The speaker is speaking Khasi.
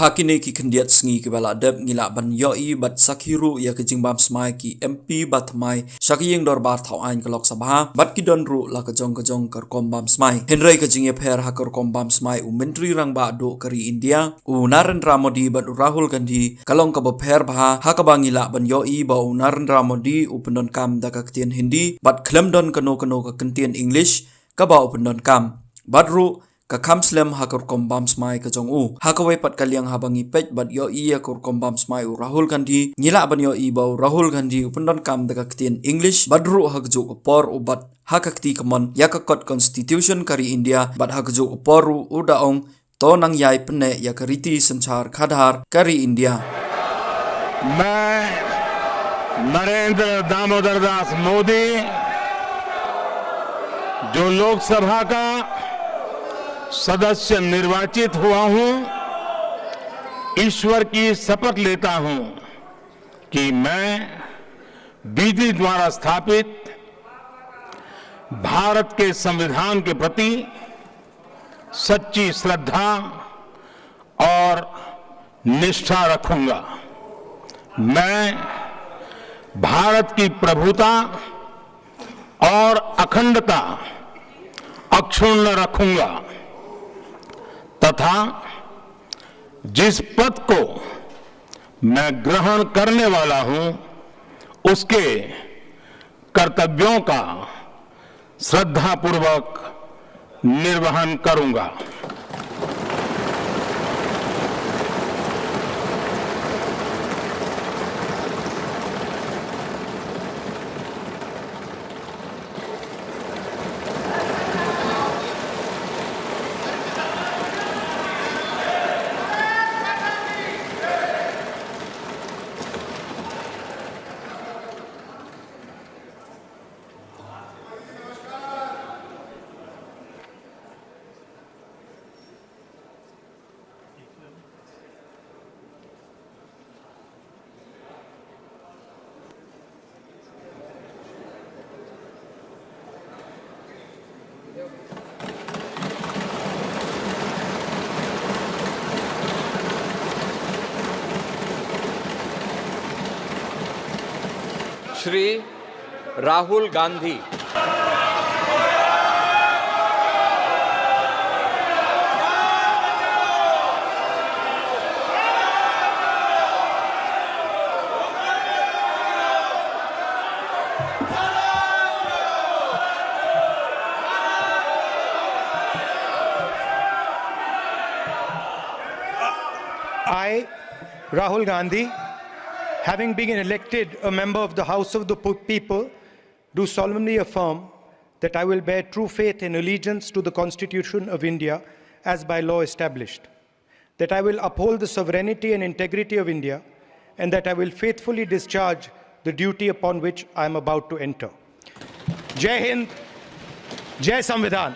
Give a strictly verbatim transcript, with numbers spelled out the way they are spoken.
Ha kine ki khyndiat sngi kiba la dep ngi lah ban ïohi bad sakhi ruh ïa ka jingbam smai ki M P ba thymmai sha ka ïing dorbar thaw aiñ ka Lok Sabha bad ki don ruh la ka jong ka jong ka rukom bam smai. Hynrei ka jingïapher ha ka rukom bam smai u Myntri Rangbah duh ka ri India u Narendra Modi bad u Rahul Gandhi ka long kaba pher bha ha kaba ngi lah ban ïohi ba u Narendra Modi u pyndonkam da ka ktien Hindi bad khlem don kano kano ka kyntien English kaba u pyndonkam. Bad ruh ka kham slem ha ka rukom bam smai ka jong u. Ha kawei pat ka liang haba ngi peit bad ïohi ïa ka rukom bam smai u Rahul Gandhi, ngi lah ban ïohi ba u Rahul Gandhi u pyndonkam da ka ktien English bad ruh ha kajuh ka por u bat ha ka kti kamon ïa ka kot constitution ka ri India bad ha kajuh ka por ruh u da ong to nang ïai pynneh ïa ka riti synshar khadar ka ri India. मैं नरेंद्र दामोदर दास मोदी, जो लोकसभा का सदस्य निर्वाचित हुआ हूं, ईश्वर की शपथ लेता हूं कि मैं विधि द्वारा स्थापित भारत के संविधान के प्रति सच्ची श्रद्धा और निष्ठा रखूंगा। मैं भारत की प्रभुता और अखंडता अक्षुण्ण रखूंगा तथा जिस पद को मैं ग्रहण करने वाला हूं, उसके कर्तव्यों का श्रद्धापूर्वक निर्वहन करूंगा। श्री राहुल गांधी। I, Rahul Gandhi, having been elected a member of the House of the People, do solemnly affirm that I will bear true faith and allegiance to the Constitution of India as by law established, that I will uphold the sovereignty and integrity of India, and that I will faithfully discharge the duty upon which I am about to enter. Jai Hind, Jai Samvidhan.